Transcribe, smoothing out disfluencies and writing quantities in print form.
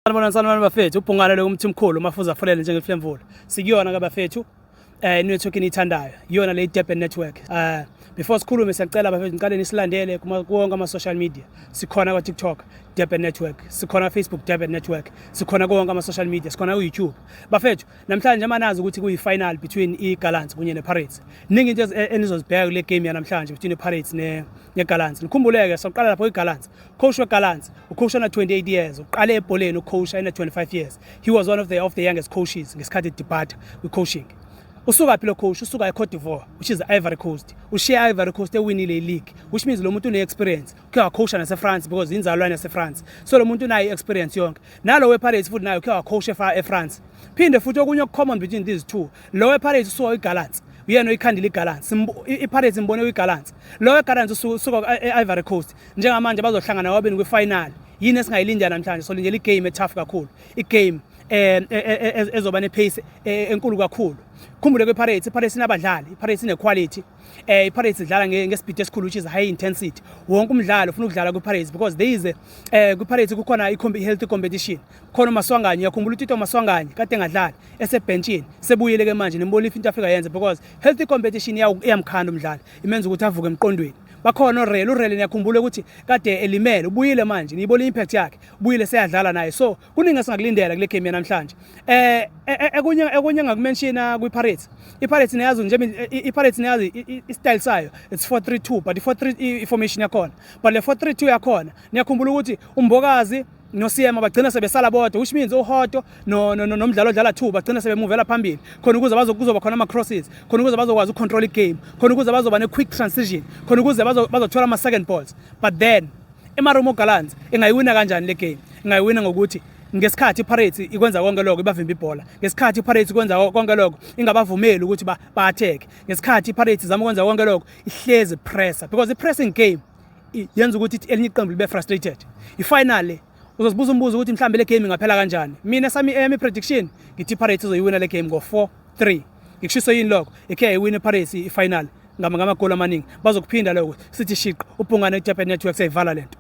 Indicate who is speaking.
Speaker 1: Sanibona, sanibona bafethu, ubhungane lo umthi mkhulu mafuza afulele njengeflemvula. Sikuyona ke bafethu network eniyithandayo. Iyona le Durban Network. Before sikhulume, siyacela bafethu, ngiqale nisilandele kuwonke ama social media. Sikhona kwa TikTok, Durban Network. Sikhona Facebook, Durban Network. Sikhona kuwonke ama social media, sikhona ku YouTube. Bafethu, namhlanje manazi ukuthi kuyi final between iGallants kunye nePirates. Ningi into enizozibheka kule game yanamhlanje between iPirates ne neGallants. Nikhumbuleke, soqala lapho iGallants. Coach weGallants, ucoach ona 28 years, uqale ebholeni ucoach ena 25 years. He was one of the youngest coaches ngesikhathi depart kwi-coaching. Usuka phi lo coach? Usuka eCote d'Ivoire, which is Ivory Coast. Ushiya Ivory Coast ewinile i-league, which means lo muntu une-experience. Uke wacoacha nase-France because inzalwane yase-France. So lo muntu unayo i-experience yonke. Nalo we-Pirates futhi nayo uke wacoach eFrance. Phinde futhi okunye okucommon between these two, lo we-Pirates usuka iGallants. Uyena oyikhandile iGallants. IPirates imbone kwiGallants. Lo weGallants usuka e-Ivory Coast. Njengamanje bazohlangana wabeni kwi-final. Yini esingayilindela namhlanje? Solindela igame etough kakhulu. Igame ezoba nepace enkulu kakhulu. Khumbule kwePirates, iPirates inabadlali, iPirates ine-quality. IPirates idlala ngespeed esikhulu, which is high intensity. Wonke umdlalo ufuna ukudlala kwiPirates because there is a kwiPirates kukhona i-healthy competition. Khona uMaswanganyi, uyakhumbula uTito Maswanganyi kade engadlali esebhenchini, sebuyile ke manje, nimbona into afika yenze because healthy competition iyamkhanda umdlali, imenza ukuthi avuke emqondweni. Bakhona oRele, uRele niyakhumbula ukuthi kade elimele, ubuyile manje, niyibona impact yakhe, ubuyile seyadlala naye. So kuningi esingakulindela kule game yanamhlanje. Ekunye engakumentiona kwiPirates, iPirates niyazi nje, iPirates niyazi i-style sayo, it's 4-3-2, but i-4-3 i-formation yakhona, but le 4-3-2 yakhona, niyakhumbula ukuthi uMbokazi noSiyema bagcina sebesala bodwa, which means uHoto no nomdlalo odlala 2 bagcina sebemuvela phambili khona ukuze kuzoba khona ama crosses, khona ukuze bazokwazi ukucontrol igame, khona ukuze bazoba ne quick transition, khona ukuze bazothola ama second balls. But then iMarumo Gallants ingayiwina kanjani le game? Ingayiwina ngokuthi ngesikhathi iPirates ikwenza konke lokho, ibavimba ibhola. Ngesikhathi iPirates ikwenza konke lokho, ingabavumeli ukuthi ba-attack. Ngesikhathi iPirates izama ukwenza konke lokho, ihlezi pressa, because i-pressing game yenza ukuthi elinye iqembu libe frustrated. I-final, uzozibuza umbuzo ukuthi mhlawumbe le game ingaphela kanjani. Mina sami, eyami prediction, ngithi iPirates izoyiwina le game ngo-4-3. Ngikushiso yini lokho? Ikhe yayiwina iPirates i-final ngamagoli amaningi. Bazokuphinda lokho. Sithi shiqa ubhungane, iJapan Network, seyivala lento.